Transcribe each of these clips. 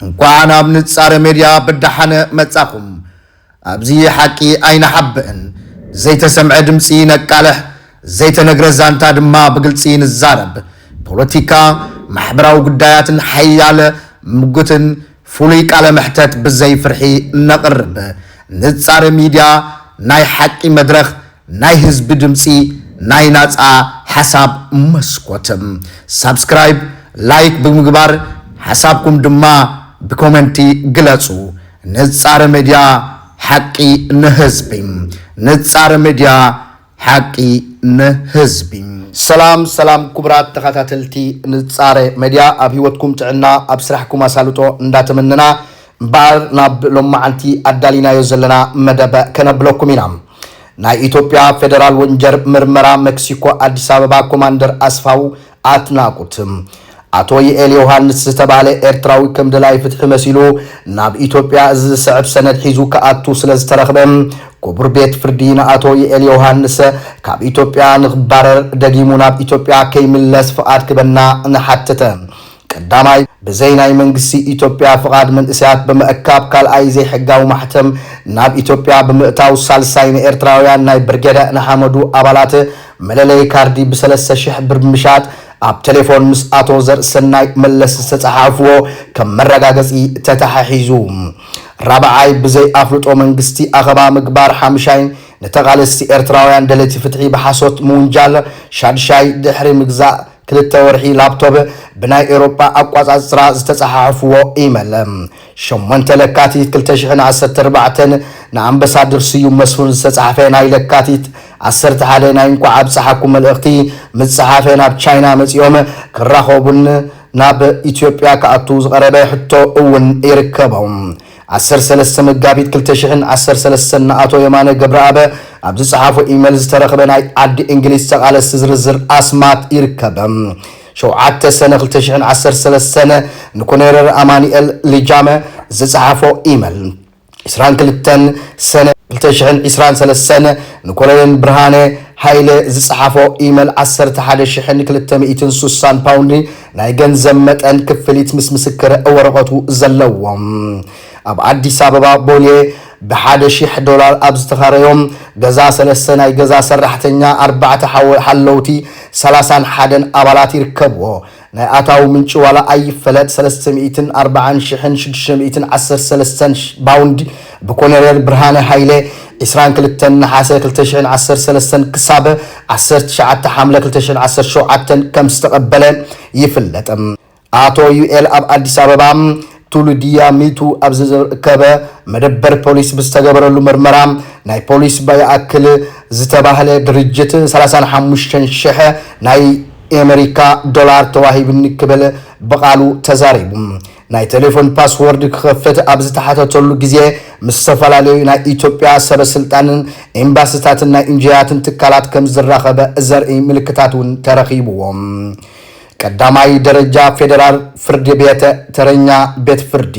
እንኳዕ ናብ ንጻረ ሜድያ ብደሓን መጻኹም። ኣብዚ ሓቂ ኣይንሓብእን፣ ዘይተሰምዐ ድምጺ ነቃልሕ፣ ዘይተነግረ ዛንታ ድማ ብግልጺ ንዛረብ። ፖለቲካ፣ ማሕበራዊ ጉዳያትን ሓያል ምጉትን ፍሉይ ቃለ መሕተት ብዘይ ፍርሒ ነቕርብ። ንጻረ ሚድያ ናይ ሓቂ መድረኽ፣ ናይ ህዝቢ ድምጺ፣ ናይ ናጻ ሓሳብ መስኮት። ሳብስክራይብ፣ ላይክ ብምግባር ሓሳብኩም ድማ ብኮመንቲ ግለጹ። ንጻረ ሚድያ፣ ሓቂ ንህዝቢ። ንጻረ ሚድያ፣ ሓቂ ንህዝቢ። ሰላም ሰላም፣ ክቡራት ተኸታተልቲ ንጻረ ሚድያ፣ ኣብ ህይወትኩም ጥዕና፣ ኣብ ስራሕኩም ኣሳልጦ እንዳተመነና፣ እምበኣር ናብ ሎማዓንቲ ኣዳሊናዮ ዘለና መደብ ከነብለኩም ኢና። ናይ ኢትዮጵያ ፌደራል ወንጀል ምርመራ መክሲኮ ኣዲስ ኣበባ ኮማንደር ኣስፋው ኣትናቁት፣ ኣቶ ይኤል ዮሃንስ ዝተባህለ ኤርትራዊ ከም ደላይ ፍትሒ መሲሉ ናብ ኢትዮጵያ እዚ ዝስዕብ ሰነድ ሒዙ ክኣቱ ስለ ዝተረኽበ፣ ክቡር ቤት ፍርዲ ንኣቶ ይኤል ዮሃንስ ካብ ኢትዮጵያ ንኽባረር፣ ደጊሙ ናብ ኢትዮጵያ ከይምለስ ፍቓድ ክበና ንሓትተ። ቀዳማይ፣ ብዘይ ናይ መንግስቲ ኢትዮጵያ ፍቓድ መንእሰያት ብምእካብ፣ ካልኣይ፣ ዘይሕጋዊ ማሕተም ናብ ኢትዮጵያ ብምእታው፣ ሳልሳይ፣ ንኤርትራውያን ናይ ብርጌደ ንሓመዱ ኣባላት መለለይ ካርዲ ብሰለስተ ሽሕ ብር ብምሻጥ፣ ኣብ ቴሌፎን ምስ ኣቶ ዘርእሰናይ መለስ ዝተጸሓፍዎ ከም መረጋገጺ ተተሓሒዙ። ራብዓይ፣ ብዘይ ኣፍልጦ መንግስቲ ኣኸባ ምግባር። ሓምሻይ፣ ንተቓለስቲ ኤርትራውያን ደለይቲ ፍትሒ ብሓሶት ምውንጃል። ሻድሻይ፣ ድሕሪ ምግዛእ ክልተ ወርሒ ላፕቶፕ ብናይ ኤውሮጳ ኣቋጻጽራ ዝተጸሓሕፍዎ ኢመል። ሸሞንተ ለካቲት ክልተ ሽሕን ዓሰርተ ኣርባዕተን ንኣምባሳደር ስዩም መስፍን ዝተጻሕፈ ናይ ለካቲት ዓሰርተ ሓደ ናይ እንኳዕ ኣብጽሓኩም መልእኽቲ ምስ ጸሓፈ ናብ ቻይና መጺኦም ክራኸቡን ናብ ኢትዮጵያ ክኣቱ ዝቐረበ ሕቶ እውን ይርከቦም። ዓሰርተ ሰለስተ መጋቢት ክልተ ሽሕን ዓሰርተ ሰለስተን ንኣቶ የማነ ገብረኣብ ኣብ ዝጸሓፎ ኢመል ዝተረኽበ ናይ ዓዲ እንግሊዝ ተቓለስቲ ዝርዝር ኣስማት ይርከበ። ሸውዓተ ሰነ ክልተ ሽሕን ዓሰርተ ሰለስተን ንኮነረር ኣማኑኤል ልጃመ ዝጸሓፎ ኢመል። ዕስራን ክልተን ሰነ ክልተ ሽሕን ዕስራን ሰለስተን ንኮሎኔል ብርሃነ ሃይለ ዝጸሓፎ ኢመል፣ ዓሰርተ ሓደ ሽሕን ክልተ ሚእትን ስሳን ፓውንድ ናይ ገንዘብ መጠን ክፍሊት ምስ ምስክር ወረቐቱ ዘለዎም። ኣብ ኣዲስ ኣበባ ቦሌ ብሓደ ሺሕ ዶላር ኣብ ዝተኻረዮም ገዛ ሰለስተ ናይ ገዛ ሰራሕተኛ፣ ኣርባዕተ ሓወ-፣ ሓለውቲ፣ ሰላሳን ሓደን ኣባላት ይርከብዎ። ናይ ኣታዊ ምንጪ ዋላ ኣይፈለጥ፣ ሰለስተ ሚእትን ኣርባዓን ሽሕን ሽዱሽተ ሚእትን ዓሰርተ ሰለስተን ሽ-፣ ባውንድ ብኮነሬል ብርሃነ ሃይለ፣ ዕስራን ክልተን ነሓሰ ክልተ ሽሕን ዓሰርተ ሰለስተን ክሳብ ዓሰርተ ትሽዓተ ሓምለ ክልተ ሽሕን ዓሰርተ ሸውዓተን ከም ዝተቐበለ ይፍለጥ። ኣቶ ዩኤል ኣብ ኣዲስ ኣበባ ቱሉዲያ ሚቱ ኣብ ዝርከበ መደበር ፖሊስ ብዝተገበረሉ ምርመራ፣ ናይ ፖሊስ ባይኣክል ዝተባህለ ድርጅት ሰላሳን ሓሙሽተን ሽሕ ናይ ኣሜሪካ ዶላር ተዋሂቡኒ ክብል ብቓሉ ተዛሪቡ። ናይ ቴሌፎን ፓስወርድ ክኸፍት ኣብ ዝተሓተተሉ ግዜ፣ ምስ ዝተፈላለዩ ናይ ኢትዮጵያ ሰበ ስልጣንን ኤምባሲታትን ናይ ኢንጂያትን ትካላት ከም ዝራኸበ ዘርኢ ምልክታት እውን ተረኺብዎም። ቀዳማይ ደረጃ ፌደራል ፍርዲ ቤት፣ ተረኛ ቤት ፍርዲ።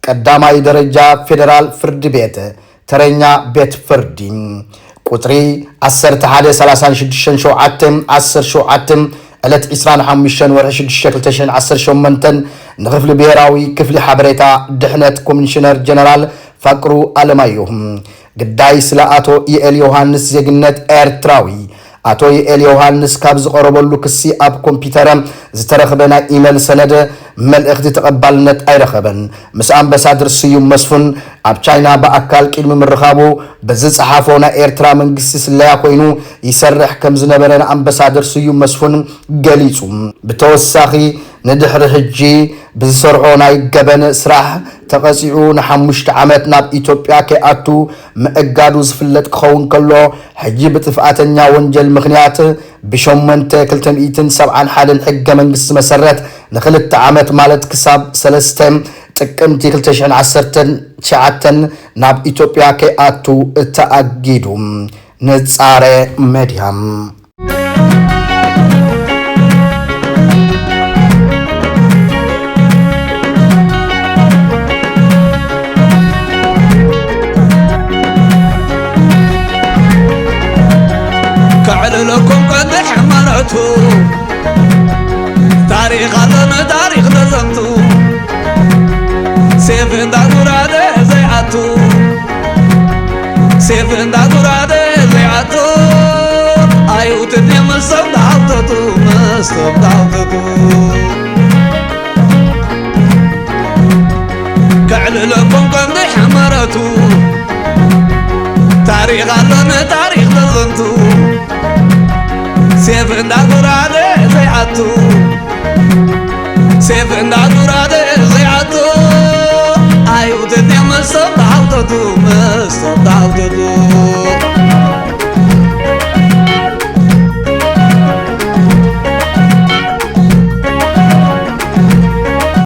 ቀዳማይ ደረጃ ፌደራል ፍርዲ ቤት፣ ተረኛ ቤት ፍርዲ። ቁጽሪ ዓሰርተ ሓደ ሰላሳን ሽዱሽተን ሸውዓተ ዓሰርተ ሸውዓተ፣ ዕለት ዕስራን ሓሙሽተን ወርሒ ሽዱሽተ ክልተ ሽሕን ዓሰርተ ሸሞንተን፣ ንክፍሊ ብሄራዊ ክፍሊ ሓበሬታ ድሕነት ኮሚሽነር ጀነራል ፋቅሩ ኣለማየሁ። ግዳይ ስለ ኣቶ ይኤል ዮሃንስ ዜግነት ኤርትራዊ። ኣቶ ይኤል ዮሃንስ ካብ ዝቐረበሉ ክሲ ኣብ ኮምፒተር ዝተረኽበ ናይ ኢመል ሰነድ መልእኽቲ ተቐባልነት ኣይረኸበን። ምስ ኣምባሳደር ስዩም መስፉን ኣብ ቻይና ብኣካል ቅድሚ ምርኻቡ ብዝጸሓፎ ናይ ኤርትራ መንግስቲ ስለያ ኮይኑ ይሰርሕ ከም ዝነበረ ንኣምባሳደር ስዩም መስፉን ገሊጹ። ብተወሳኺ ንድሕሪ ሕጂ ብዝሰርሖ ናይ ገበን ስራሕ ተቐጺዑ ንሓሙሽተ ዓመት ናብ ኢትዮጵያ ከይኣቱ ምእጋዱ ዝፍለጥ ክኸውን ከሎ፣ ሕጂ ብጥፍኣተኛ ወንጀል ምኽንያት ብሸሞንተ ክልተ ሚእትን ሰብዓን ሓደን ሕገ መንግስቲ መሰረት ንኽልተ ዓመት ማለት ክሳብ ሰለስተ ጥቅምቲ ክልተ ሽሕን ዓሰርተ ትሽዓተን ናብ ኢትዮጵያ ከይኣቱ ተኣጊዱ። ንጻረ መድያ። ከዕልለኩም ቀንዲ ሕማረቱ ታሪኽ ኣለና ታሪኽ ነዘንቱ ሴፍ እንዳ ጉራደ ዘይኣቱ፣ ሴፍ እንዳ ጉራደ ዘይኣቱ፣ ኣይውትት ምስቶም ዳውተቱ፣ ምስቶም ዳውተቱ። ከዕልለኩም ከምዚ ሕመረቱ፣ ታሪኽ ኣሎ ንታሪኽ ተዘንቱ። ሴፍ እንዳ ጉራደ ዘይኣቱ፣ ሴፍ እንዳ ጉራደ ዘይኣቱ፣ ኣይውትት ምስቶም ዳውተቱ፣ ምስቶም ዳውተቱ።